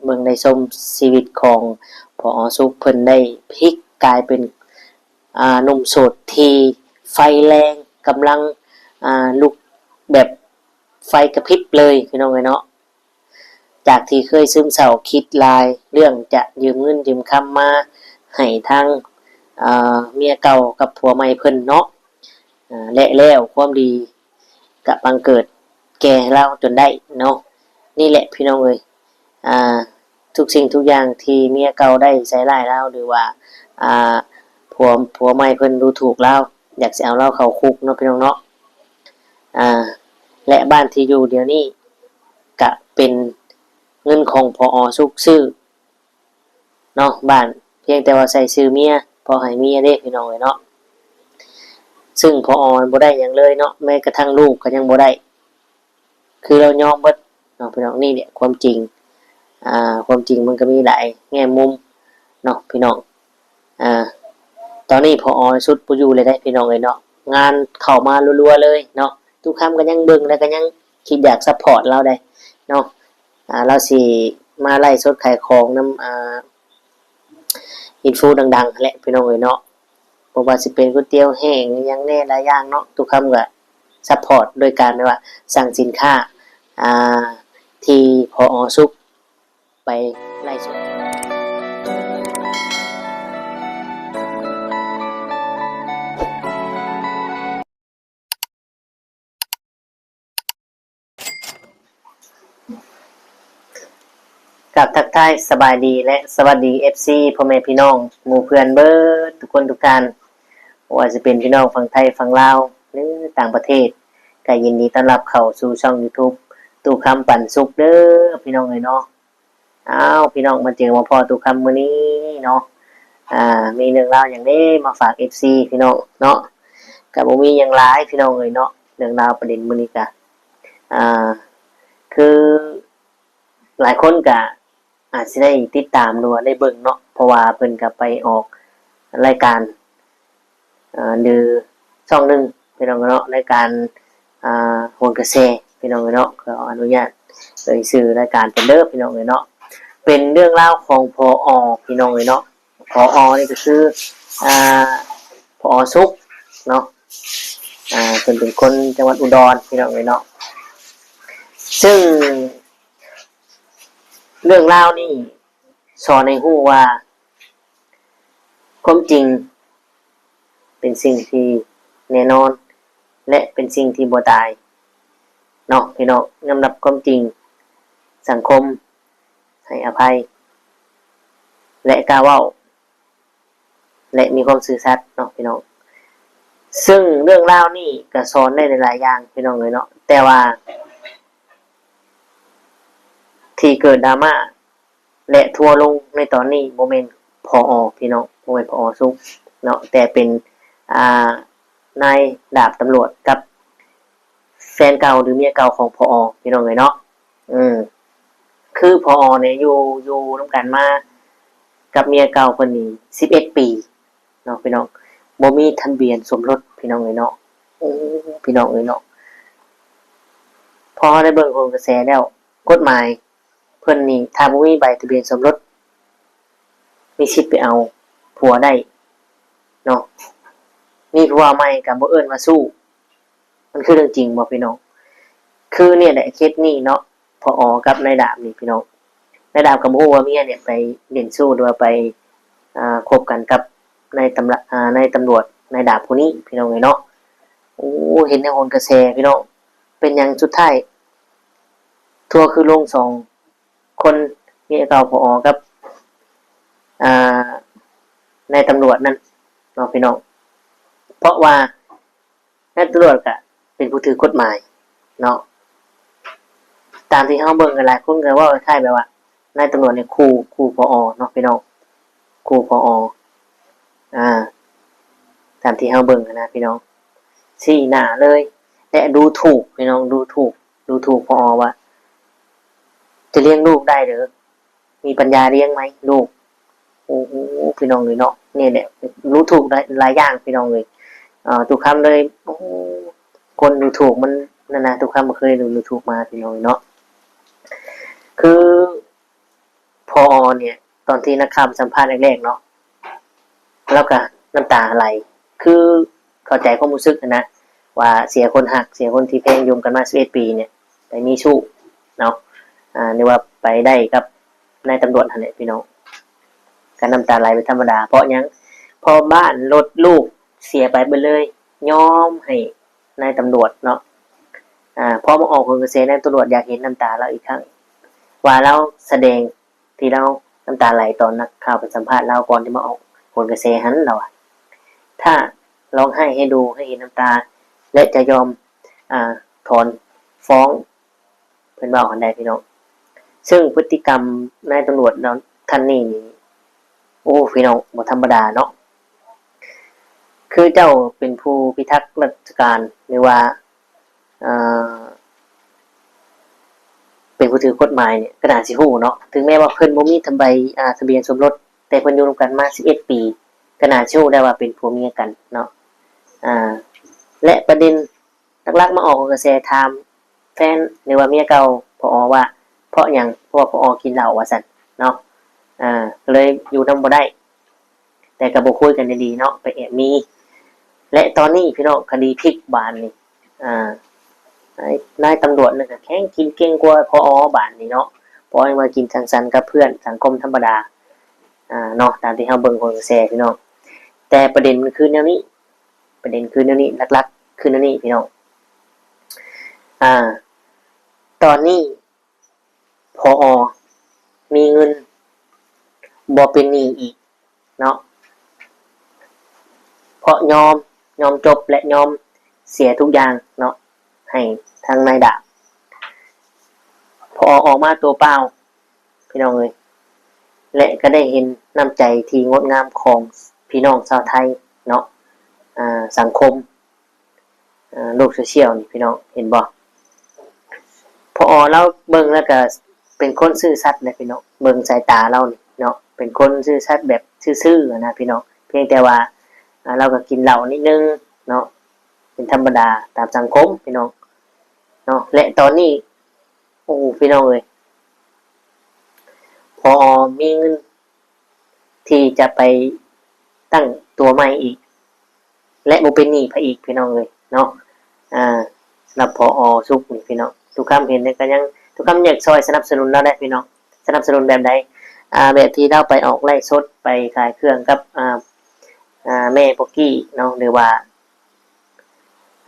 ເບິ່ງໄດ້ຊົມຊີວິດຂອງ ຜອ ສຸກ ເພິ່ນໄດ້ພລິກກາຍເປັນ ອ່າ ໜຸ່ມໂສດທີ່ໄຟແຮງ ກຳລັງ ອ່າ ລຸກແບບໄຟກະພິບເລີຍ ພີ່ນ້ອງເອີຍເນາະ. ຈາກທີ່ເຄີຍຊຶມເສົ້າຄິດຫຼາຍເລື່ອງຈະຢືມເງິນຢືມຄຳມາໃຫ້ທາງ ເອີ ເມຍເກົ່າກັບຜົວໃໝ່ເພິ່ນເນາະ ອາ ແລະແລ້ວຄວາມດີກະບັງເກີດແກ່ລາວຈົນໄດ້ເນາະ. ນີ້ແຫຼະພີ່ນ້ອງເອີຍ ອາ ທຸກສິ່ງທຸກຢ່າງທີ່ເມຍເກົ່າໄດ້ໃສ່ຮ້າຍລາວ ຫຼືວ່າ ອາ ຜົວ ຜົວໃໝ່ເພິ່ນດູຖູກລາວ ຢາກຊິເອົາລາວເຂົ້າຄຸກເນາະ ພີ່ນ້ອງເນາະ. ອາ ແລະບ້ານທີ່ຢູ່ດຽວນີ້ກະເປັນເງິນຂອງ ຜອ ສຸກ ຊື້ເນາະ ບ້ານ ພຽງແຕ່ວ່າໃສ່ຊື່ເມຍ ເພາະໃຫ້ເມຍເດ້ ພີ່ນ້ອງເອີຍເນາະ. ຊຶ່ງ ຜອ ບໍ່ໄດ້ຫຍັງເລີຍເນາະ ແມ້ກະທັ້ງລູກກະຍັງບໍ່ໄດ້ ຄືລາວຍອມເບິດເນາະ ພີ່ນ້ອງ. ນີ້ແຫຼະຄວາມຈິງ ອາ ຄວາມຈິງມັນກະມີຫຼາຍແງ່ມຸມເນາະ ພີ່ນ້ອງ. ອາ ຕອນນີ້ ຜອ ສຸກ ບໍ່ຢູ່ແລ້ວເດ້ ພີ່ນ້ອງເອີຍເນາະ ງານເຂົ້າມາລັວໆເລີຍເນາະ. ຕຸຄຳກະຍັງເບິ່ງ ແລະກະຍັງຄິດຢາກຊັບພອດລາວໄດ໋ເນາະ. ອາ ລາວຊິມາໄລຟ໌ສົດຂາຍຂອງນຳ ອາ ອິນຟູດັງໆຫັ້ນແຫຼະ ພີ່ນ້ອງເອີຍເນາະ. ບໍ່ວ່າຊິເປັນກ໋ວຍຕຽວແຫ້ງອີ່ຫຍັງແດ່ຫຼາຍຢ່າງເນາະ ຕຸຄຳກະຊັບພອດໂດຍການແບບວ່າສັ່ງສິນຄ້າ ອາ ທີ່ ຜອ ສຸກ ໄປໄລຟ໌ສົດ. ກາບທັກທາຍສະບາຍດີ ແລະ ສະຫວັດດີ ເອັຟຊີ ພໍ່ແມ່ພີ່ນ້ອງ ໝູ່ເພື່ອນເບິດທຸກຄົນທຸກທ່ານ ບໍ່ວ່າຊິເປັນພີ່ນ້ອງຝັ່ງໄທຝັ່ງລາວ ຫຼື ຕ່າງປະເທດ ກະຍິນດີຕ້ອນຮັບເຂົ້າສູ່ຊ່ອງຢູທູບ ຕູ້ຄຳປັນສຸກ ເດີພີ່ນ້ອງເອີຍເນາະ. ອ້າວ ພີ່ນ້ອງ ມາເຈີມາພໍ້ຕູ້ຄຳມື້ນີ້ເນາະ ອາ ມີເລື່ອງລາວຫຍັງເດ້ມາຝາກ ເອັຟຊີ ພີ່ນ້ອງເນາະ. ກະບໍ່ມີຫຍັງຫຼາຍ ພີ່ນ້ອງເອີຍເນາະ ເລື່ອງລາວປະເດັນມື້ນີ້ກະ ອາ ຄືຫຼາຍຄົນກະອາດຊິໄດ້ຕິດຕາມ ຫຼືວ່າໄດ້ເບິ່ງເນາະ ເພາະວ່າເພິ່ນກະໄປອອກລາຍການ ອາ ຫຼື ຊ່ອງໜຶ່ງ ພີ່ນ້ອງເນາະ ລາຍການ ອາ ໂຫນກະແສ ພີ່ນ້ອງເນາະ. ຂໍອະນຸຍາດເອີ່ຍຊື່ລາຍການເພິ່ນເດີ ພີ່ນ້ອງເນາະ. ເປັນເລື່ອງລາວຂອງ ຜອ ພີ່ນ້ອງເນາະ. ຜອ ນີ້ກະຄື ອາ ຜອ ສຸກ ເນາະ ອາ ເພິ່ນເປັນຄົນຈັງຫວັດອຸດອນ ພີ່ນ້ອງເນາະ. ຊຶ່ງເລື່ອງລາວນີ້ສອນໃຫ້ຮູ້ວ່າ ຄວາມຈິງເປັນສິ່ງທີ່ແນ່ນອນ ແລະ ເປັນສິ່ງທີ່ບໍ່ຕາຍເນາະ ພີ່ນ້ອງ. ຍອມຮັບຄວາມຈິງ ສັງຄົມໃຫ້ອະໄພ ແລະ ກ້າເວົ້າ ແລະ ມີຄວາມຊື່ສັດເນາະ ພີ່ນ້ອງ. ຊຶ່ງເລື່ອງລາວນີ້ກະສອນໄດ້ຫຼາຍໆຢ່າງ ພີ່ນ້ອງເອີຍເນາະ ແຕ່ວ່າ ທີ່ເກີດດຣາມາ ແລະ ທົວລົງໃນຕອນນີ້ບໍ່ແມ່ນ ຜອ ພີ່ນ້ອງ ບໍ່ແມ່ນ ຜອ ສຸກ ເນາະ ແຕ່ເປັນ ອາ ນາຍດາບຕຳຫຼວດກັບແຟນເກົ່າ ຫຼື ເມຍເກົ່າຂອງ ຜອ ພີ່ນ້ອງເອີຍເນາະ. ອື ຄື ຜອ ນີ້ຢູ່ ຢູ່ນຳກັນມາກັບເມຍເກົ່າເພິ່ນນີ້ສິບເອັດປີ ເນາະ ພີ່ນ້ອງ ບໍ່ມີທະບຽນສົມລົດ ພີ່ນ້ອງເອີຍເນາະ. ໂອ້ ພີ່ນ້ອງເອີຍເນາະ ພໍເຮົາໄດ້ເບິ່ງໂຫນກະແສແລ້ວ ກົດໝາຍເພິ່ນນີ້ ຖ້າບໍ່ມີໃບທະບຽນສົມລົດ ມີສິດໄປເອົາຜົວໄດ້ເນາະ ມີຜົວໃໝ່ກະບໍ່ເອີ້ນວ່າຊູ້. ມັນຄືເລື່ອງຈິງບໍ່ ພີ່ນ້ອງ? ຄືນີ້ແຫຼະ ເຄສນີ້ເນາະ ຜອ ກັບນາຍດາບນີ້ ພີ່ນ້ອງ. ນາຍດາບກະບໍ່ຮູ້ວ່າເມຍນີ້ໄປຫຼິ້ນຊູ້ ຫຼືວ່າໄປ ອາ ຄົບກັນກັບນາຍຕຳ ອາ ນາຍຕຳຫຼວດ ນາຍດາບຜູ້ນີ້ ພີ່ນ້ອງເອີຍເນາະ. ໂອ້ ເຫັນໃນໂຫນກະແສ ພີ່ນ້ອງ ເປັນຫຍັງສຸດທ້າຍ ທົວຄືລົງສອງຄົນ ເມຍເກົ່າ ຜອ ກັບ ອາ ນາຍຕຳຫຼວດນັ້ນເນາະ ພີ່ນ້ອງ. ເພາະວ່າ ນາຍຕຳຫຼວດກະເປັນຜູ້ຖືກກົດໝາຍເນາະ. ຕາມທີ່ເຮົາເບິ່ງກະຫຼາຍຄົນກະເວົ້າຄ້າຍໆແບບວ່າ ນາຍຕຳຫຼວດນີ້ຂູ່ ຂູ່ ຜອ ເນາະ ພີ່ນ້ອງ ຂູ່ ຜອ ອາ ຕາມທີ່ເຮົາເບິ່ງຫັ້ນນະ ພີ່ນ້ອງ ຊີ້ໜ້າເລີຍ ແລະ ດູຖູກ ພີ່ນ້ອງ ດູຖູກ ດູຖູກ ຜອ ວ່າ ຈະລ້ຽງລູກໄດ້ເດີ ມີປັນຍາລ້ຽງໄໝລູກ? ໂອ້ ພີ່ນ້ອງເອີຍເນາະ ນີ້ແຫຼະ ຮູ້ຖືກຫຼາຍຢ່າງ ພີ່ນ້ອງເອີຍ. ຕຸຄຳເລີຍ ໂອ້ ຄົນດູຖູກມັນນັ້ນນະ ຕຸຄຳບໍ່ເຄີຍດູຖູກມາ ພີ່ນ້ອງເອີຍເນາະ. ຄື ຕອນທີ່ນັກຂ່າວໄປສຳພາດແລກໆເນາະ ລາວກໍນ້ຳຕາໄຫຼ ຄືເຂົ້າໃຈຄວາມຮູ້ສຶກຫັ້ນນະ ວ່າເສຍຄົນຮັກ ເສຍຄົນທີ່ແພງ ຢູ່ນຳກັນມາສິບເອັດປີນີ້ ໄປມີຊູ້ເນາະ ອາ ຫຼືວ່າໄປໄດ້ກັບນາຍຕຳຫຼວດຫັ້ນແຫຼະພີ່ນ້ອງ ກໍນ້ຳຕາໄຫຼເປັນທຳມະດາ. ເພາະຫຍັງ? ເພາະບ້ານລົດລູກເສຍໄປເບິດເລີຍ ຍອມໃຫ້ນາຍຕຳຫຼວດເນາະ ອາ ພໍມາອອກໂຫນກະແສ ນາຍຕຳຫຼວດຢາກເຫັນນ້ຳຕາລາວອີກຄັ້ງ ວ່າລາວສະແດງ ທີ່ລາວນ້ຳຕາໄຫຼຕອນນັກຂ່າວໄປສຳພາດລາວກ່ອນທີ່ມາອອກໂຫນກະແສຫັ້ນ ລາວວ່າ ຖ້າຮ້ອງໄຫ້ໃຫ້ດູ ໃຫ້ເຫັນນ້ຳຕາ ແລະ ຈະຍອມ ອາ ຖອນຟ້ອງ ເພິ່ນເວົ້າຫັ້ນໃດ໋ພີ່ນ້ອງ. ເຊິ່ງພຶດຕິກຳນາຍຕຳຫຼວດເນາະ ທ່ານນີ້ນີ້ ໂອ້ ພີ່ນ້ອງ ບໍ່ທຳມະດາເນາະ ຄືເຈົ້າເປັນຜູ້ພິທັກລັດຖະການ ຫຼືວ່າ ເອີ ເປັນຜູ້ຖືກົດໝາຍນີ້ ກໍໜ້າຊິຮູ້ເນາະ ເຖິງແມ້ວ່າເພິ່ນບໍ່ມີທະໃບ ອາ ທະບຽນສົມລົດ ແຕ່ເພິ່ນຢູ່ນຳກັນມາສິບເອັດປີ ກໍໜ້າຊິຮູ້ໄດ້ວ່າເປັນຜົວເມຍກັນເນາະ ອາ ແລະ ປະເດັນຫຼັກໆ ມາອອກກະແສຖາມແຟນ ຫຼືວ່າເມຍເກົ່າ ຜອ ວ່າ ເພາະຫຍັງ? ເພາະວ່າ ຜອ ກິນເຫຼົ້າວ່າຊັ້ນເນາະ ອາ ກໍເລີຍຢູ່ນຳບໍ່ໄດ້. ແຕ່ກໍບໍ່ຄຸຍກັນດີໆເນາະ ໄປແອບມີ ແລະ ຕອນນີ້ພີ່ນ້ອງ ຄະດີພິກບາດນີ້ ອາ ນາຍ ນາຍຕຳຫຼວດນັ້ນກໍແຮ່ງກິນເກັ່ງກວ່າ ຜອ ບາດນີ້ເນາະ ພໍຍັງວ່າກິນສັງສັນກັບເພື່ອນສັງຄົມທຳມະດາ ອາ ເນາະ ຕາມທີ່ເຮົາເບິ່ງໂຫນກະແສພີ່ນ້ອງ ແຕ່ປະເດັນມັນຄືແນວນີ້ ປະເດັນຄືແນວນີ້ ຫຼັກໆ ຄືແນວນີ້ພີ່ນ້ອງ ອາ ຕອນນີ້ ຜອ ມີເງິນ ບໍ່ເປັນໜີ້ອີກເນາະ ເພາະຍອມ ຍອມຈົບ ແລະ ຍອມເສຍທຸກຢ່າງເນາະ ໃຫ້ທາງນາຍດາບ ຜອ ອອກມາຕົວເປົ່າ ພີ່ນ້ອງເອີຍ ແລະ ກໍໄດ້ເຫັນນ້ຳໃຈທີ່ງົດງາມຂອງພີ່ນ້ອງຊາວໄທເນາະ ອາ ສັງຄົມ ອາ ໂລກໂຊຊຽວນີ້ພີ່ນ້ອງເຫັນບໍ່? ພໍລາວເບິ່ງແລ້ວກະເປັນຄົນຊື່ສັດແຫຼະພີ່ນ້ອງ ເບິ່ງສາຍຕາລາວນີ້ເນາະ ເປັນຄົນຊື່ສັດແບບຊື່ໆຫັ້ນນະພີ່ນ້ອງ ພຽງແຕ່ວ່າ ອາ ລາວກໍກິນເຫຼົ້ານິດໜຶ່ງເນາະ ເປັນທຳມະດາຕາມສັງຄົມພີ່ນ້ອງເນາະ ແລະ ຕອນນີ້ ໂອ້ ພີ່ນ້ອງເອີຍ ພໍມີເງິນທີ່ຈະໄປຕັ້ງຕົວໃໝ່ອີກ ແລະ ບໍ່ເປັນໜີ້ໃຜອີກ ພີ່ນ້ອງເອີຍເນາະ ອາ ສຳລັບ ຜອ ສຸກນີ້ພີ່ນ້ອງ ທຸກຄຳເຫັນແລ້ວກໍຍັງ ທຸກຄຳຢາກຊ່ອຍສະໜັບສະໜູນລາວໄດ້ພີ່ນ້ອງ ສະໜັບສະໜູນແບບໃດ? ອາ ແບບທີ່ລາວໄປອອກໄລຟ໌ສົດ ໄປຂາຍເຄື່ອງກັບ ອາ ອາ ແມ່ປົກກີ້ເນາະ ຫຼືວ່າ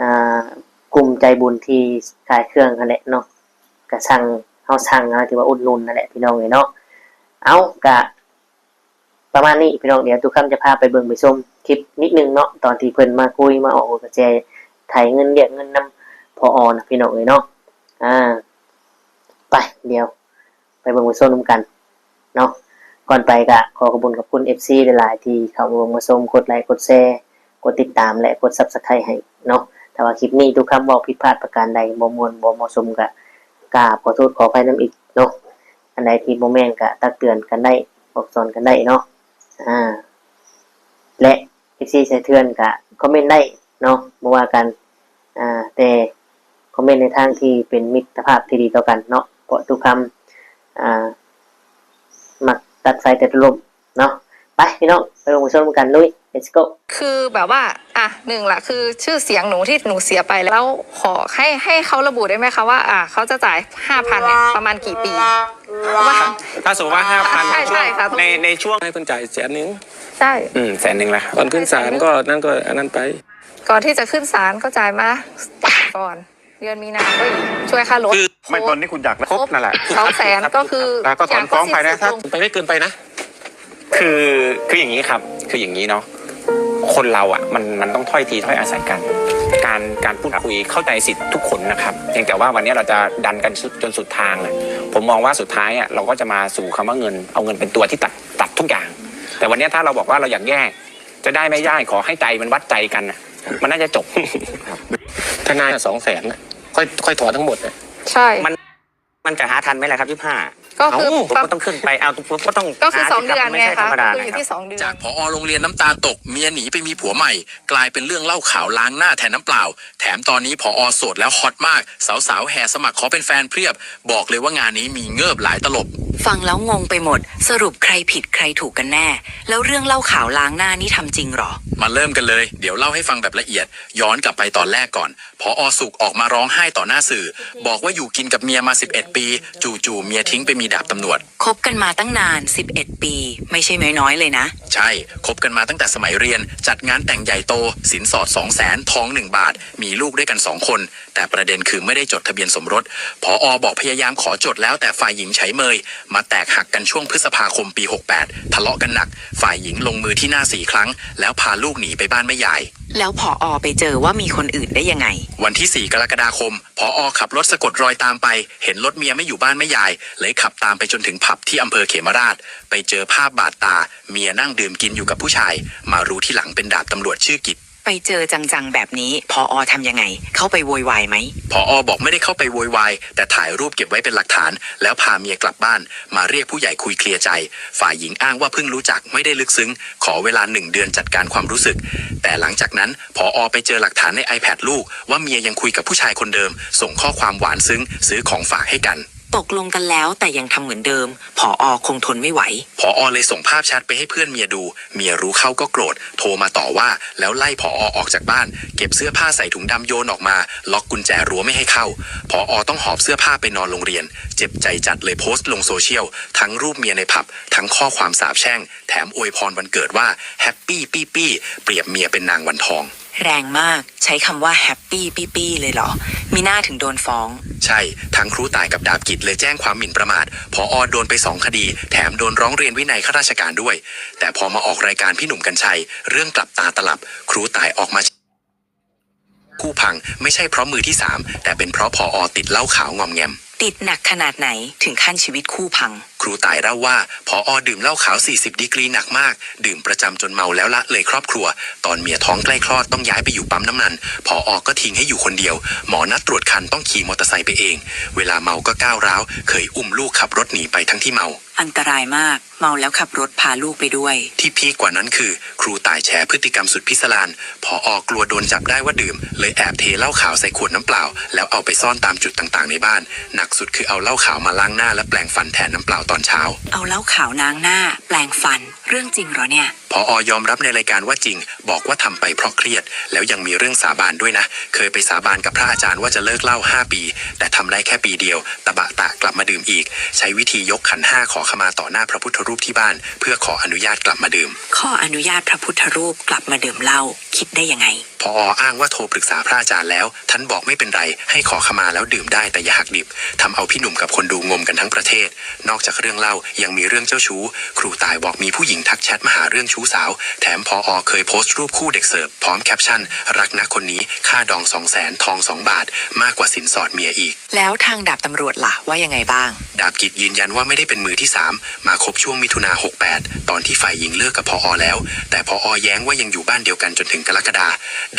ອາ ກຸ່ມໃຈບຸນທີ່ຂາຍເຄື່ອງຫັ້ນແຫຼະເນາະ ກະສັ່ງ ເຮົາສັ່ງ ເຮົາຖືວ່າອຸດໜູນຫັ້ນແຫຼະພີ່ນ້ອງເອີຍເນາະ ເອົ້າ ກະ ປະມານນີ້ພີ່ນ້ອງ ດຽວຕຸຄຳຈະພາໄປເບິ່ງໄປຊົມຄລິບນິດໜຶ່ງເນາະ ຕອນທີ່ເພິ່ນມາຄຸຍມາອອກໂຫນກະແສ ໄຖເງິນ ລຽກເງິນນຳ ຜອ ນະພີ່ນ້ອງເອີຍເນາະ ອາ ໄປ ດຽວໄປເບິ່ງໄປຊົມນຳກັນເນາະ ກ່ອນໄປກະຂໍຂອບຄຸນຂອບຄຸນເອັຟຊີຫຼາຍໆ ທີ່ເຂົ້າມາເບິ່ງມາຊົມ ກົດໄລກ໌ ກົດແຊ ກົດຕິດຕາມ ແລະ ກົດຊັບສະໄຄຣບ໌ໃຫ້ເນາະ ຖ້າວ່າຄລິບນີ້ຕຸຄຳເວົ້າຜິດພາດປະການໃດ ບໍ່ມ່ວນບໍ່ເໝາະສົມກະ ກາບຂໍໂທດຂໍອະໄພນຳອີກເນາະ ອັນໃດທີ່ບໍ່ແມ່ນກະຕັກເຕືອນກັນໄດ້ ບອກສອນກັນໄດ້ເນາະ ອາ ແລະ ເອັຟຊີສາຍເຖື່ອນກະຄອມເມັນໄດ້ເນາະ ບໍ່ວ່າກັນ ອາ ແຕ່ຄອມເມັນໃນທາງທີ່ເປັນມິດຕະພາບທີ່ດີຕໍ່ກັນເນາະ ເພາະຕຸຄຳ ອາ ມັກຕັດໄຟແຕ່ຕົ້ນລົມເນາະ ໄປພີ່ນ້ອງ ໄປເບິ່ງໄປຊົມນຳກັນ ລຸຍ ເລັດໂກ คือแบบว่า อ่ะ หนึ่งละ คือชื่อเสียงหนูที่หนูเสียไป แล้วขอให้ ให้เขาระบุได้ไหมคะว่า อ่ะ เขาจะจ่ายห้าพันเนี่ย ประมาณกี่ปี ว่า ถ้าสมมติว่าห้าพัน ใช่ ใช่ค่ะ ใน ในช่วง ให้เพิ่นจ่ายแสนหนึ่ง ใช่ อืม แสนหนึ่งละ ก่อนขึ้นศาลก็นั่นก็อันนั้นไป ก่อนที่จะขึ้นศาลก็จ่ายมา ก่อน เดือนมีนาก็อีก ช่วยค่ารถ คือ ไม่ ตอนนี้คุณอยากครบนั่นแหละ สองแสนก็คือ แล้วก็ถอนฟ้องภายในสัก ไปไม่เกินไปนะ คือ คืออย่างนี้ครับ คืออย่างนี้เนาะ คนเราอ่ะ มัน มันต้องถ้อยทีถ้อยอาศัยกัน การ การพูดคุยเข้าใจสิทธิ์ทุกคนนะครับ เพียงแต่ว่าวันนี้เราจะดันกันสุด จนสุดทางอะ ผมมองว่าสุดท้ายอ่ะ เราก็จะมาสู่คำว่าเงิน เอาเงินเป็นตัวที่ตัด ตัดทุกอย่าง แต่วันนี้ถ้าเราบอกว่าเราอยากแยก จะได้ไม่ได้ ขอให้ใจมันวัดใจกันน่ะ มันน่าจะจบ ทนายสองแสนนะ ค่อย ค่อยถอนทั้งหมดอะ ใช่ มัน มันจะหาทันไหมล่ะครับ ยี่สิบห้า ก็คือ เอ้าก็ต้องขึ้นไปเอาก็ต้อง ก็คือ หา สองเดือน สิครับ ไง ม่ใช่ธร คะ รมดา ก็คืออยู่ นะครับ ที่สองเดือน จากผอ โรงเรียนน้ำตาตก เมียหนีไปมีผัวใหม่ กลายเป็นเรื่องเล่าขาวล้างหน้าแทนน้ำเปล่า แถมตอนนี้ผอ โสดแล้วฮอตมาก สาวๆ แห่สมัครขอเป็นแฟนเพียบ บอกเลยว่างานนี้มีเงิบหลายตลบ ฟังแล้วงงไปหมด สรุปใครผิดใครถูกกันแน่ แล้วเรื่องเล่าขาวล้างหน้านี่ทำจริงหรอ มาเริ่มกันเลย เดี๋ยวเล่าให้ฟังแบบละเอียด ย้อนกลับไปตอนแรกก่อน ผอ สุขออกมาร้องไห้ต่อหน้าสื่อ บอกว่าอยู่กินกับเมียมา สิบเอ็ด ปี จู่ๆ เมียทิ้งไปมีดาบตำรวจ คบกันมาตั้งนาน สิบเอ็ด ปี ไม่ใช่น้อยๆ เลยนะ ใช่ คบกันมาตั้งแต่สมัยเรียน จัดงานแต่งใหญ่โต สินสอด สองแสน ทอง หนึ่ง บาท มีลูกด้วยกัน สอง คน แต่ประเด็นคือไม่ได้จดทะเบียนสมรส ผอ บอกพยายามขอจดแล้ว แต่ฝ่ายหญิงเฉยเมย มาแตกหักกันช่วงพฤษภาคมปี หกแปด ทะเลาะกันหนัก ฝ่ายหญิงลงมือที่หน้า สี่ ครั้ง แล้วพาลูกหนีไปบ้านแม่ยาย แล้วผอ ไปเจอว่ามีคนอื่นได้ยังไง วันที่ สี่ กรกฎาคม ผอ ขับรถสะกดรอยตามไป เห็นรถเมียไม่อยู่บ้านแม่ยาย เลยขับตามไปจนถึงผับที่อำเภอเขมราช ไปเจอภาพบาดตา เมียนั่งดื่มกินอยู่กับผู้ชาย มารู้ทีหลังเป็นดาบตำรวจชื่อกิจ ไปเจอจังๆ แบบนี้ ผอ ทำยังไง เข้าไปโวยวายไหม ผอ บอกไม่ได้เข้าไปโวยวาย แต่ถ่ายรูปเก็บไว้เป็นหลักฐาน แล้วพาเมียกลับบ้าน มาเรียกผู้ใหญ่คุยเคลียร์ใจ ฝ่ายหญิงอ้างว่าเพิ่งรู้จัก ไม่ได้ลึกซึ้ง ขอเวลา หนึ่ง เดือนจัดการความรู้สึก แต่หลังจากนั้น ผอ ไปเจอหลักฐานใน ไอแพด ลูก ว่าเมียยังคุยกับผู้ชายคนเดิม ส่งข้อความหวานซึ้ง ซื้อของฝากให้กัน ตกลงกันแล้วแต่ยังทำเหมือนเดิม ผอ คงทนไม่ไหว ผอ เลยส่งภาพแชทไปให้เพื่อนเมียดู เมียรู้เข้าก็โกรธ โทรมาต่อว่า แล้วไล่ผอ ออกจากบ้าน เก็บเสื้อผ้าใส่ถุงดำโยนออกมา ล็อกกุญแจรั้วไม่ให้เข้า ผอ ต้องหอบเสื้อผ้าไปนอนโรงเรียน เจ็บใจจัดเลยโพสต์ลงโซเชียล ทั้งรูปเมียในผับ ทั้งข้อความสาปแช่ง แถมอวยพรวันเกิดว่า แฮปปี้ปี้ปี้ เปรียบเมียเป็นนางวันทอง แรงมาก ใช้คำว่าแฮปปี้ปี้ปี้เลยเหรอ มีหน้าถึงโดนฟ้อง ใช่ ทั้งครูต่ายกับดาบกิจเลยแจ้งความหมิ่นประมาท ผอ โดนไป สอง คดี แถมโดนร้องเรียนวินัยข้าราชการด้วย แต่พอมาออกรายการพี่หนุ่มกรรชัย เรื่องกลับตาตลับ ครูต่ายออกมา คู่พัง ไม่ใช่เพราะมือที่สาม แต่เป็นเพราะผอ ติดเหล้าขาวงอมแงม ติดหนักขนาดไหนถึงขั้นชีวิตคู่พัง ครูต่ายเล่าว่า ผอ ดื่มเหล้าขาว สี่สิบ ดีกรี หนักมาก ดื่มประจำจนเมาแล้วละเลยครอบครัว ตอนเมียท้องใกล้คลอดต้องย้ายไปอยู่ปั๊มน้ำมัน ผอ ก็ทิ้งให้อยู่คนเดียว หมอนัดตรวจครรภ์ต้องขี่มอเตอร์ไซค์ไปเอง เวลาเมาก็ก้าวร้าว เคยอุ้มลูกขับรถหนีไปทั้งที่เมา อันตรายมาก เมาแล้วขับรถพาลูกไปด้วย ที่พีคกว่านั้นคือ ครูต่ายแฉพฤติกรรมสุดพิศดาร ผอ กลัวโดนจับได้ว่าดื่ม เลยแอบเทเหล้าขาวใส่ขวดน้ำเปล่า แล้วเอาไปซ่อนตามจุดต่างๆ ในบ้าน หนักสุดคือเอาเหล้าขาวมาล้างหน้าและแปรงฟันแทนน้ำเปล่าตอนเช้า เอาเหล้าขาวล้างหน้า แปรงฟัน เรื่องจริงเหรอเนี่ย ผอ ยอมรับในรายการว่าจริง บอกว่าทำไปเพราะเครียด แล้วยังมีเรื่องสาบานด้วยนะ เคยไปสาบานกับพระอาจารย์ว่าจะเลิกเหล้า ห้า ปี แต่ทำได้แค่ปีเดียว ตะบะตะกลับมาดื่มอีก ใช้วิธียกขันห้าขอขมาต่อหน้าพระพุทธรูปที่บ้าน เพื่อขออนุญาตกลับมาดื่ม ขออนุญาตพระพุทธรูปกลับมาดื่มเหล้า คิดได้ยังไง ผอ อ้างว่าโทรปรึกษาพระอาจารย์แล้ว ท่านบอกไม่เป็นไร ให้ขอขมาแล้วดื่มได้แต่อย่าหักดิบ ทำเอาพี่หนุ่มกับคนดูงงกันทั้งประเทศ นอกจากเรื่องเหล้ายังมีเรื่องเจ้าชู้ ครูต่ายบอกมีผู้หญิงทักแชทมาหาเรื่องชู้สาว แถมผอ เคยโพสต์รูปคู่เด็กเสิร์ฟพร้อมแคปชั่น รักนะคนนี้ ค่าดอง สองแสน ทอง สอง บาท มากกว่าสินสอดเมียอีก แล้วทางดาบตำรวจล่ะว่ายังไงบ้าง ดาบกิจยืนยันว่าไม่ได้เป็นมือที่สาม มาคบช่วงมิถุนา หกแปด ตอนที่ฝ่ายหญิงเลิกกับผอ แล้ว แต่ผอ แย้งว่ายังอยู่บ้านเดียวกันจนถึงกรกฎา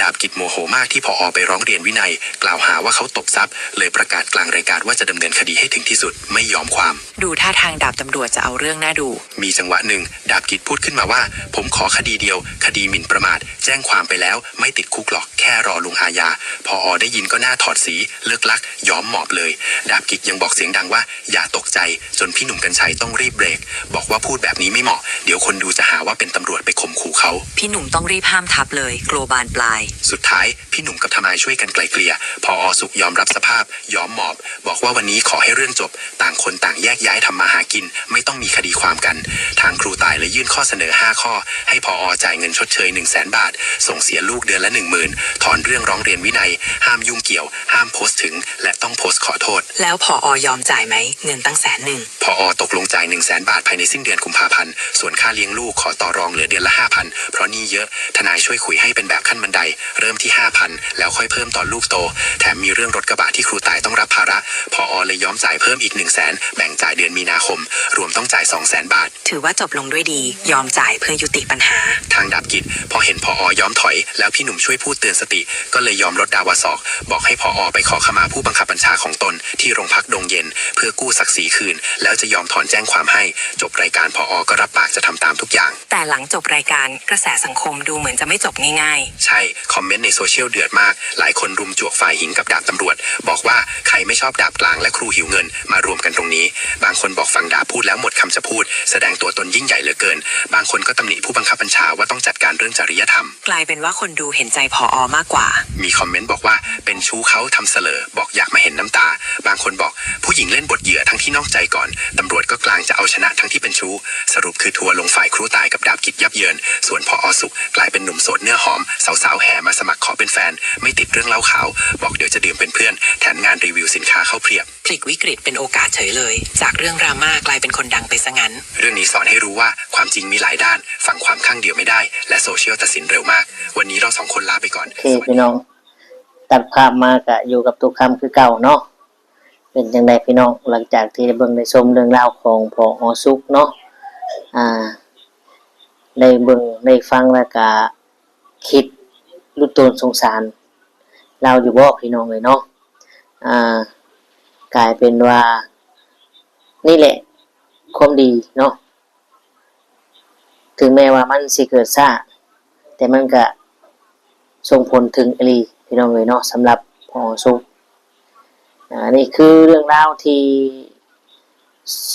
ดาบกิจโมโหมากที่ผอ ไปร้องเรียนวินัย กล่าวหาว่าเขาตบทรัพย์ เลยประกาศกลางรายการว่าจะดำเนินคดีให้ถึงที่สุด ไม่ยอมความ ดูท่าทางดาบตำรวจจะเอาเรื่องน่าดู มีจังหวะหนึ่ง ดาบกิจพูดขึ้นมาว่า ผมขอคดีเดียว คดีหมิ่นประมาท แจ้งความไปแล้ว ไม่ติดคุกหรอก แค่รอลงอาญา ผอ ได้ยินก็หน้าถอดสี เลิกลัก ยอมหมอบเลย ดาบกิจยังบอกเสียงดังว่า อย่าตกใจ จนพี่หนุ่มกรรชัยต้องรีบเบรก บอกว่าพูดแบบนี้ไม่เหมาะ เดี๋ยวคนดูจะหาว่าเป็นตำรวจไปข่มขู่เขา พี่หนุ่มต้องรีบห้ามทับเลย กลัวบานปลาย สุดท้าย พี่หนุ่มกับทนายช่วยกันไกล่เกลี่ย ผอ สุขยอมรับสภาพ ยอมหมอบ บอกว่าวันนี้ขอให้เรื่องจบ ต่างคนต่างแยกย้ายทำมาหากิน ไม่ต้องมีคดีความกัน ทางครูต่ายเลยยื่นข้อเสนอ ห้า ข้อ ให้ผอ จ่ายเงินชดเชย หนึ่งแสน บาท ส่งเสียลูกเดือนละ หนึ่งหมื่น ถอนเรื่องร้องเรียนวินัย ห้ามยุ่งเกี่ยว ห้ามโพสต์ถึง และต้องโพสต์ขอโทษ แล้วผอ ยอมจ่ายไหม เงินตั้งแสนหนึ่ง ผอ ตกลงจ่าย หนึ่งแสน บาท ภายในสิ้นเดือนกุมภาพันธ์ ส่วนค่าเลี้ยงลูกขอต่อรองเหลือเดือนละ ห้าพัน เพราะหนี้เยอะ ทนายช่วยคุยให้เป็นแบบขั้นบันได เริ่มที่ ห้าพัน แล้วค่อยเพิ่มตอนลูกโต แถมมีเรื่องรถกระบะที่ครูต่ายต้องรับภาระ ผอ เลยยอมจ่ายเพิ่มอีก หนึ่งแสน แบ่งจ่ายเดือนมีนาคม รวมต้องจ่าย สองแสน บาท ຖືວ່າຈົບລົງດ້ວຍດີ, ຍອມຈ່າຍເພື່ອຍຸຕິບັນຫາ. ທາງດາບກິດ ພໍເຫັນ ຜອ ຍອມຖອຍ ແລ້ວພີ່ໜຸ່ມຊ່ວຍພູດເຕືອນສະຕິ ກໍເລີຍຍອມລົດດາວາສອກ, ບອກໃຫ້ ຜອ ໄປຂໍຂະມາຜູ້ບັງຄັບບັນຊາຂອງຕົນທີ່ໂຮງພັກດົງເຢັນ ເພື່ອກູ້ສັກສີຄືນ ແລ້ວຈະຍອມຖອນແຈ້ງຄວາມໃຫ້. ຈົບລາຍການ ຜອ ກໍຮັບປາກຈະທຳຕາມທຸກຢ່າງ. ແຕ່ຫຼັງຈົບລາຍການ ກະແສສັງຄົມດູເໝືອນຈະໄມ່ຈົບງ່າຍໆ. ໃຊ່, ຄອມເມັນໃນໂຊຊຽວເດືອດມາກ, ຫຼາຍຄົນລຸມຈວກຝ່າຍຍິງກັບດາບຕຳຫຼວດ, ບອກວ່າ ໃຄໄມ່ຊອບດາບກາງ ແລະ ຄູຫິວເງິນ ມາລວມກັນຕົງນີ້. ບາງຄົນບອກ ຟັງດາບພູດແລ້ວໝົດຄຳຈະພູດ, ສະແດງຕົວຕົນຍິ່ງໃຫຍ່ເຫຼືອເກີນ. ບາງຄົນກໍຕຳໜິຜູ້ບັງຄັບບັນຊາວ່າຕ້ອງຈັດການເລື່ອງຈະລິຍະທຳ. ກາຍເປັນວ່າຄົນດູເຫັນໃຈ ຜອ ມາກກວ່າ. ມີຄອມເມັນບອກວ່າ ເປັນຊູ້ເຂົາທຳສະເຫຼີ, ບອກຢາກມາເຫັນນ້ຳຕາ. ບາງຄົນບອກ ຜູ້ຍິງເລ່ນບົດເຫຍື່ອທັງທີ່ນອກໃຈກ່ອນ, ຕຳຫຼວດກໍກາງຈະເອົາຊະນະທັງທີ່ເປັນຊູ້. ສະຫຼຸບຄືທົວລົງຝ່າຍຄູຕາຍກັບດາບກິດຢັບເຢິນ, ສ່ວນ ຜອ ສຸກ ກາຍເປັນໜຸ່ມໂສດເນື້ອຫອມ, ສາວໆແຫ່ມາສະໝັກຂໍເປັນແຟນ, ໄມ່ຕິດເລື່ອງເຫຼົ້າຂາວ, ບອກດຽວຈະດື່ມເປັນເພື່ອນ, ແທນງານຣີວິວສິນຄ້າເຂົ້າພຽບ. ພລິກວິກຣິດເປັນໂອກາດເສີຍເລີຍ, ຈາກເລື່ອງດຣາມາກາຍເປັນຄົນດັງໄປຊະນັ້ນ. ເລື່ອງນີ້ສອນໃຫ້ຮູ້ວ່າຄວາມຈິງມີຫຼາຍດ້ານ, ຟັງຄວາມຂ້າງດຽວໄມ່ໄດ້ ແລະ ໂຊຊຽວຕັດສິນເລັວມາກ. ວັນນີ້ເຮົາສອງຄົນລາໄປກ່ອນ. ໂອເຄ ພີ່ນ້ອງ, ຕັດພາບມາກະຢູ່ກັບຕຸຄຳຄືເກົ່າເນາະ. ເປັນຈັ່ງໃດພີ່ນ້ອງ, ຫຼັງຈາກທີ່ໄດ້ເບິ່ງໄດ້ຊົມເລື່ອງລາວຂອງ ຜອ ສຸກເນາະ, ອ່າ ໄດ້ເບິ່ງໄດ້ຟັງແລ້ວກະຄິດລຸດໂຕນສົງສານລາວຢູ່ບໍ່ພີ່ນ້ອງເອີຍເນາະ? ອ່າ ກາຍເປັນວ່າ ນີ້ແຫຼະຄວາມດີເນາະ. ເຖິງແມ່ນວ່າມັນຊິເກີດຊ້າ ແຕ່ມັນກະສົ່ງຜົນເຖິງອີ່ຫຼີພີ່ນ້ອງເອີຍເນາະ, ສຳລັບ ຜອ ສຸກ. ອ່າ ນີ້ຄືເລື່ອງລາວທີ່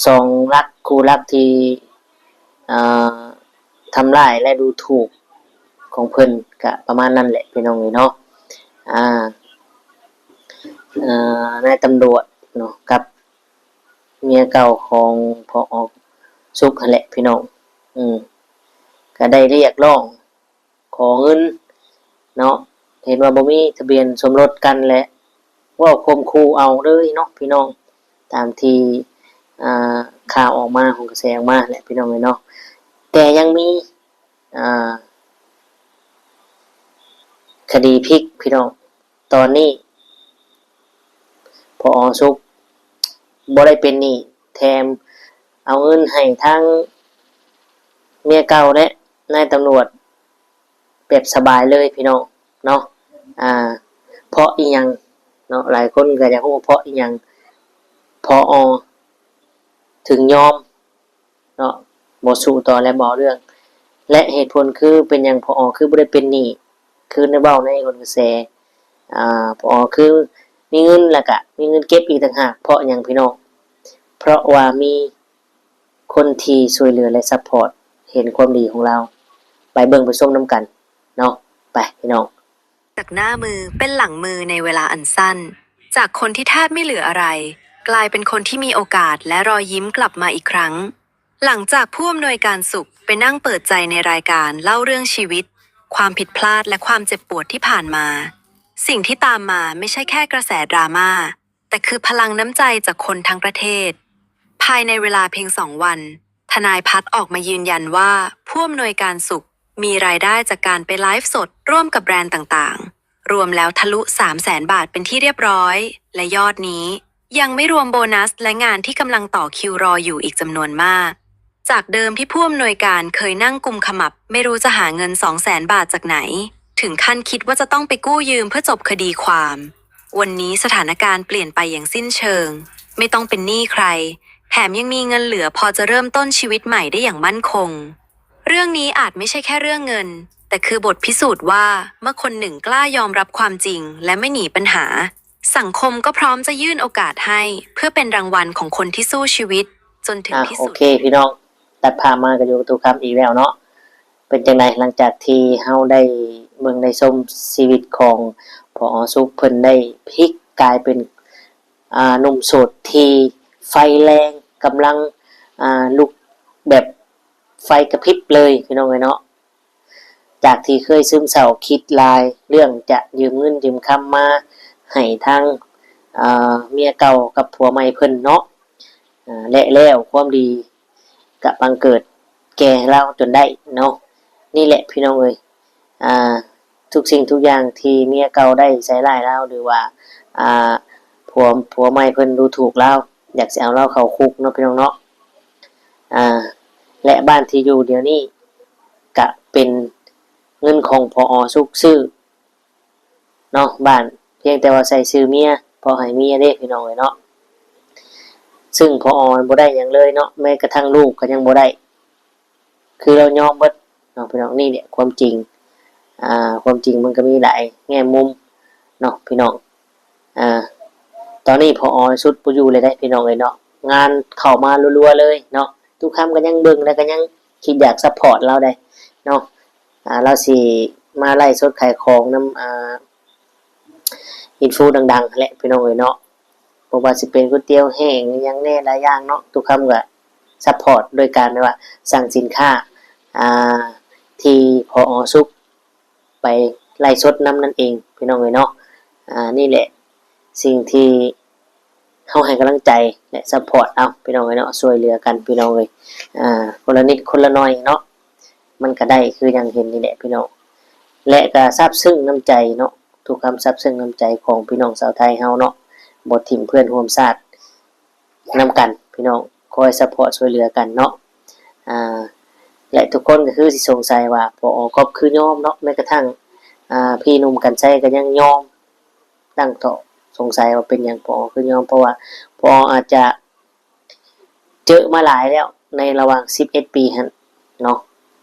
ສອງຫຼັກ ຄູ່ຫຼັກທີ່ ອ່າ ທຳລາຍ ແລະ ດູຖູກຂອງເພິ່ນ ກະປະມານນັ້ນແຫຼະພີ່ນ້ອງເອີຍເນາະ. ອ່າ ນາຍຕຳຫຼວດເນາະ ກັບ ເມຍເກົ່າຂອງ ຜອ ສຸກຫັ້ນແຫຼະພີ່ນ້ອງ. ອືມ ກະໄດ້ຮຽກຮ້ອງຂໍເງິນເນາະ, ເຫັນວ່າບໍ່ມີທະບຽນສົມລົດກັນ ແລະ ເວົ້າຂົ່ມຂູ່ເອົາເລີຍເນາະພີ່ນ້ອງ, ຕາມທີ່ ອ່າ ຂ່າວອອກມາ ຂອງກະແສອອກມາແຫຼະພີ່ນ້ອງເອີຍເນາະ. ແຕ່ຍັງມີ ອ່າ ຄະດີພລິກພີ່ນ້ອງ. ຕອນນີ້ ຜອ ສຸກ ບໍ່ໄດ້ເປັນໜີ້, ແຖມເອົາເງິນໃຫ້ທັງເມຍເກົ່າ ແລະ ນາຍຕຳຫຼວດແບບສະບາຍເລີຍພີ່ນ້ອງເນາະ. ອ່າ ເພາະອີ່ຫຍັງເນາະ? ຫຼາຍຄົນກໍຢາກຮູ້ເພາະອີ່ຫຍັງ ຜອ ເຖິງຍອມ ເນາະ, ບໍ່ສູ້ຕໍ່ ແລະ ບໍ່ເອົາເລື່ອງ ແລະ ເຫດຜົນຄືເປັນຫຍັງ ຜອ ຄືບໍ່ໄດ້ເປັນໜີ້ ຄືໄດ້ເວົ້າໃນຫົນກະແສ. ອ່າ ຜອ ຄືມີເງິນ ແລ້ວກະມີເງິນເກັບອີກຕ່າງຫາກ. ເພາະຫຍັງພີ່ນ້ອງ? ເພາະວ່າມີຄົນທີ່ຊ່ວຍເຫຼືອ ແລະ ຊັບພອດ ເຫັນຄວາມດີຂອງລາວ. ໄປເບິ່ງໄປຊົມນຳກັນເນາະ, ໄປພີ່ນ້ອງ. จากหน้ามือเป็นหลังมือในเวลาอันสั้น จากคนที่แทบไม่เหลืออะไร กลายเป็นคนที่มีโอกาสและรอยยิ้มกลับมาอีกครั้ง หลังจากผู้อำนวยการสุขไปนั่งเปิดใจในรายการเล่าเรื่องชีวิต ความผิดพลาดและความเจ็บปวดที่ผ่านมา สิ่งที่ตามมาไม่ใช่แค่กระแสดราม่า แต่คือพลังน้ำใจจากคนทั้งประเทศ ภายในเวลาเพียงสองวัน ทนายพัฒน์ออกมายืนยันว่า ผู้อำนวยการสุขมีรายได้จากการไปไลฟ์สดร่วมกับแบรนด์ต่างๆ รวมแล้วทะลุสามแสนบาทเป็นที่เรียบร้อย และยอดนี้ยังไม่รวมโบนัสและงานที่กำลังต่อคิวรออยู่อีกจำนวนมาก จากเดิมที่ผู้อำนวยการเคยนั่งกุมขมับไม่รู้จะหาเงินสองแสนบาทจากไหน ถึงขั้นคิดว่าจะต้องไปกู้ยืมเพื่อจบคดีความ วันนี้สถานการณ์เปลี่ยนไปอย่างสิ้นเชิง ไม่ต้องเป็นหนี้ใคร แถมยังมีเงินเหลือพอจะเริ่มต้นชีวิตใหม่ได้อย่างมั่นคง เรื่องนี้อาจไม่ใช่แค่เรื่องเงิน แต่คือบทพิสูจน์ว่าเมื่อคนหนึ่งกล้ายอมรับความจริงและไม่หนีปัญหา สังคมก็พร้อมจะยื่นโอกาสให้ เพื่อเป็นรางวัลของคนที่สู้ชีวิตจนถึงที่สุด ອ່າ ໂອເຄ ພີ່ນ້ອງ, ຕັດພາບມາກໍຢູ່ກັບຕຸຄຳອີກແລ້ວເນາະ. ເປັນຈັ່ງໃດ ຫຼັງຈາກທີ່ເຮົາໄດ້ເບິ່ງໄດ້ຊົມຊີວິດຂອງ ຜອ ສຸກ ເພິ່ນໄດ້ພລິກກາຍເປັນ ອ່າ ໜຸ່ມໂສດທີ່ໄຟແຮງ ກຳລັງ ອ່າ ລຸກແບບໄຟກະພິບເລີຍ ພີ່ນ້ອງເອີຍເນາະ. ຈາກທີ່ເຄີຍຊຶມເສົ້າຄິດຫຼາຍເລື່ອງຈະຢືມເງິນຢືມຄຳມາໃຫ້ທາງ ອ່າ ເມຍເກົ່າກັບຜົວໃໝ່ເພິ່ນເນາະ ອ່າ ແລະ ແລ້ວຄວາມດີກະບັງເກີດແກ່ລາວຈົນໄດ້ເນາະ. ນີ້ແຫຼະ ພີ່ນ້ອງເອີຍ ອ່າ ທຸກສິ່ງທຸກຢ່າງທີ່ເມຍເກົ່າໄດ້ໃສ່ຮ້າຍລາວ ຫຼືວ່າ ອ່າ ຜົວ ຜົວໃໝ່ເພິ່ນດູຖູກລາວ ຢາກຊິເອົາລາວເຂົ້າຄຸກເນາະ ພີ່ນ້ອງເນາະ. ອ່າ ແລ ບ້ານທີ່ຢູ່ດຽວນີ້ກະເປັນເງິນຂອງ ພອ ສຸກຊື້ເນາະ ບ້ານ ພຽງແຕ່ວ່າໃສ່ຊື່ເມຍ ເພາະໃຫ້ເມຍເດ້ພີ່ນ້ອງເອີຍເນາະ ຊຶ່ງ ພອ ບໍ່ໄດ້ຫຍັງເລີຍເນາະ ແມ້ກະທັ້ງລູກກະຍັງບໍ່ໄດ້ ຄືລາວຍອມເບິດເນາະພີ່ນ້ອງ ນີ້ແຫຼະຄວາມຈິງ ອ່າ ຄວາມຈິງມັນກະມີຫຼາຍແງ່ມຸມເນາະພີ່ນ້ອງ ອ່າ ຕອນນີ້ ພອ ສຸດບໍ່ຢູ່ເລີຍເດ້ພີ່ນ້ອງເອີຍເນາະ ງານເຂົ້າມາລັວໆເລີຍເນາະ ຕຸຄຳກະຍັງເບິ່ງ ແລະກະຍັງຄິດຢາກຊັບພອດລາວໄດ໋ເນາະ ອ່າ ລາວຊິມາໄລຟ໌ສົດຂາຍຂອງນຳ ອ່າ ອິນຟູດັງໆຫັ້ນແຫຼະພີ່ນ້ອງເອີຍເນາະ ບໍ່ວ່າຊິເປັນກ໋ວຍຕຽວແຫ້ງອີ່ຫຍັງແດ່ຫຼາຍຢ່າງເນາະ ຕຸຄຳກະຊັບພອດໂດຍການແບບວ່າສັ່ງສິນຄ້າ ອ່າ ທີ່ ພອ ສຸກ ໄປໄລຟ໌ສົດນຳນັ້ນເອງພີ່ນ້ອງເອີຍເນາະ ອ່າ ນີ້ແຫຼະສິ່ງທີ່ເຮົາໃຫ້ກຳລັງໃຈ ແລະ ຊັບພອດເອົາພີ່ນ້ອງເອີຍເນາະ ຊ່ວຍເຫຼືອກັນພີ່ນ້ອງເອີຍ ອ່າ ຄົນລະນິດຄົນລະໜ້ອຍເນາະ ມັນກະໄດ້ຄືຢ່າງເຫັນນີ້ແຫຼະພີ່ນ້ອງ ແລະກະຊາບຊຶ້ງນ້ຳໃຈເນາະ ທຸກຄຳຊາບຊຶ້ງນ້ຳໃຈຂອງພີ່ນ້ອງຊາວໄທເຮົາເນາະ ບໍ່ຖິ້ມເພື່ອນຮ່ວມຊາດນຳກັນພີ່ນ້ອງ ຄອຍຊັບພອດຊ່ວຍເຫຼືອກັນເນາະ ອ່າ ແລະທຸກຄົນກະຄືຊິສົງໄສວ່າ ພອ ກ໋ອບຄືຍອມເນາະ ແມ້ກະທັ່ງ ອ່າ ພີ່ໜຸ່ມກັນໄຊກະຍັງຍອມຕັ້ງຂໍ້ສົງໄສວ່າເປັນຫຍັງ ພອ ຄືຍອມ ເພາະວ່າ ພອ ອາດຈະ ເຈີມາຫຼາຍແລ້ວໃນລະຫວ່າງສິບເອັດປີຫັ້ນເນາະ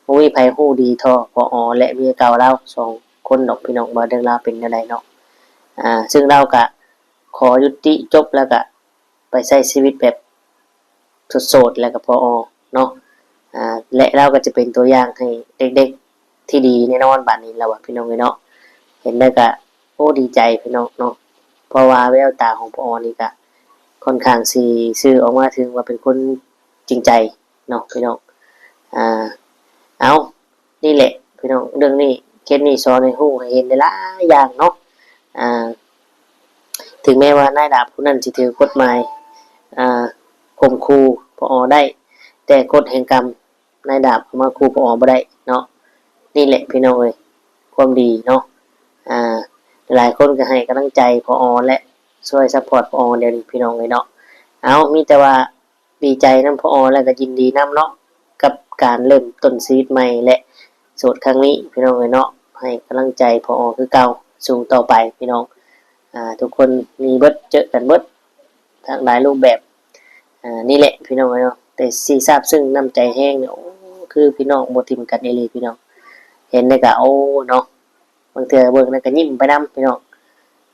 ບໍ່ມີໃຜຮູ້ດີທໍ່ ພອ ແລະເມຍເກົ່າລາວສອງຄົນດອກພີ່ນ້ອງ ວ່າເລື່ອງລາວເປັນແນວໃດເນາະ ອ່າ ຊຶ່ງລາວກະຂໍຍຸຕິຈົບ ແລ້ວກະໄປໃຊ້ຊີວິດແບບໂສດໆ ແລ້ວກະ ພອ ເນາະ ອ່າ ແລະລາວກະຈະເປັນຕົວຢ່າງໃຫ້ເດັກໆ ທີ່ດີແນ່ນອນບາດນີ້ລາວວ່າພີ່ນ້ອງເອີຍເນາະ ເຫັນແລ້ວກະ ໂອ້ ດີໃຈພີ່ນ້ອງເນາະ ເພາະວ່າແວວຕາຂອງ ພອ ນີ້ກະຄ່ອນຂ້າງຊິສື່ອອກມາເຖິງວ່າເປັນຄົນຈິງໃຈເນາະພີ່ນ້ອງ ອ່າ ເອົາ ນີ້ແຫຼະພີ່ນ້ອງ ເລື່ອງນີ້ ເຄສນີ້ສອນໃຫ້ຮູ້ໃຫ້ເຫັນຫຼາຍໆຢ່າງເນາະ ອ່າ ເຖິງແມ້ວ່ານາຍດາບຜູ້ນັ້ນຊິຖືກກົດໝາຍ ອ່າ ຂົ່ມຂູ່ ພອ ໄດ້ ແຕ່ກົດແຫ່ງກຳ ນາຍດາບເອົາມາຂູ່ ພອ ບໍ່ໄດ້ເນາະ ນີ້ແຫຼະພີ່ນ້ອງເອີຍ ຄວາມດີເນາະ ອ່າ ຫຼາຍຄົນກະໃຫ້ກຳລັງໃຈ ພອ ແລະ ຊ່ວຍຊັບພອດ ພອ ດຽວນີ້ພີ່ນ້ອງເອີຍເນາະ ເອົາ ມີແຕ່ວ່າດີໃຈນຳ ພອ ແລະກະຍິນດີນຳເນາະ ກັບການເລີ່ມຕົ້ນຊີວິດໃໝ່ ແລະ ໂສດຄັ້ງນີ້ພີ່ນ້ອງເອີຍເນາະ ໃຫ້ກຳລັງໃຈ ພອ ຄືເກົ່າ ສູ້ຕໍ່ໄປພີ່ນ້ອງ ອ່າ ທຸກຄົນມີເບິດ ເຈີກັນເບິດ ທັງຫຼາຍຮູບແບບ ອ່າ ນີ້ແຫຼະພີ່ນ້ອງເອີຍເນາະ ແຕ່ຊິຊາບຊຶ້ງນ້ຳໃຈແຮງເນາະ ໂອ້ ຄືພີ່ນ້ອງບໍ່ຖິ້ມກັນອີ່ຫຼີພີ່ນ້ອງ ເຫັນແລ້ວກະ ໂອ້ ເນາະ ບາງເທື່ອເບິ່ງແລ້ວກະຍິ້ມໄປນຳພີ່ນ້ອງ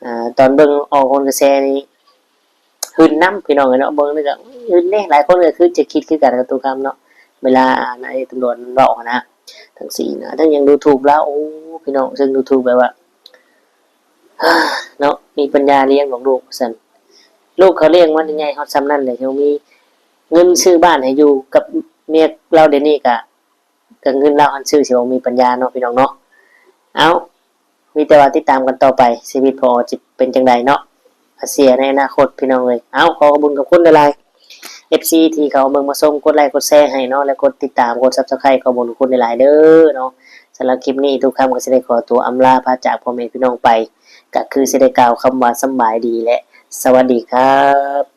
ອ່າ ຕອນເບິ່ງອອກໂຫນກະແສນີ້ ຫຶນນຳພີ່ນ້ອງເອີຍເນາະ ເບິ່ງແລ້ວກະຫຶນເດ້ ຫຼາຍຄົນກະຄືຈະຄິດຄືກັນກັບຕຸຄຳເນາະ ເວລານາຍຕຳຫຼວດມັນເວົ້າຫັ້ນນະ ທັງຊີ້ນະ ທັງຫຍັງດູຖູກລາວ ໂອ້ ພີ່ນ້ອງ ເຊິ່ງດູຖູກແບບວ່າ ເນາະ ມີປັນຍາລ້ຽງລູກວ່າຊັ້ນ ລູກເຂົາລ້ຽງມາໃຫຍ່ຮອດຊ່ຳນັ້ນແຫຼະ ຍັງມີເງິນຊື້ບ້ານໃຫ້ຢູ່ກັບເມຍລາວ ດຽວນີ້ກະ ກະເງິນລາວຫັ້ນຊື້ຊິບໍ່ມີປັນຍາເນາະພີ່ນ້ອງເນາະ ເອົ້າ ມີແຕ່ວ່າຕິດຕາມກັນຕໍ່ໄປ ຊີວິດ ພອ ຊິເປັນຈັ່ງໃດເນາະ ອາເຊຍໃນອະນາຄົດພີ່ນ້ອງເອີຍ ເອົ້າ ຂໍຂອບຄຸນຂອບຄຸນຫຼາຍໆ ເອັຟຊີ ທີ່ເຂົ້າມາເບິ່ງມາຊົມ ກົດໄລກົດແຊໃຫ້ເນາະ ແລະ ກົດຕິດຕາມ ກົດ Subscribe ຂອບຄຸນຂອບຄຸນຫຼາຍໆເດີເນາະ ສຳລັບຄລິບນີ້ ຕຸຄຳກະຊິໄດ້ຂໍຕົວອຳລາພາຈາກພໍ່ແມ່ພີ່ນ້ອງໄປ ກະຄືຊິໄດ້ກ່າວຄຳວ່າສຳບາຍດີ ແລະ ສະຫວັດດີຄັບ.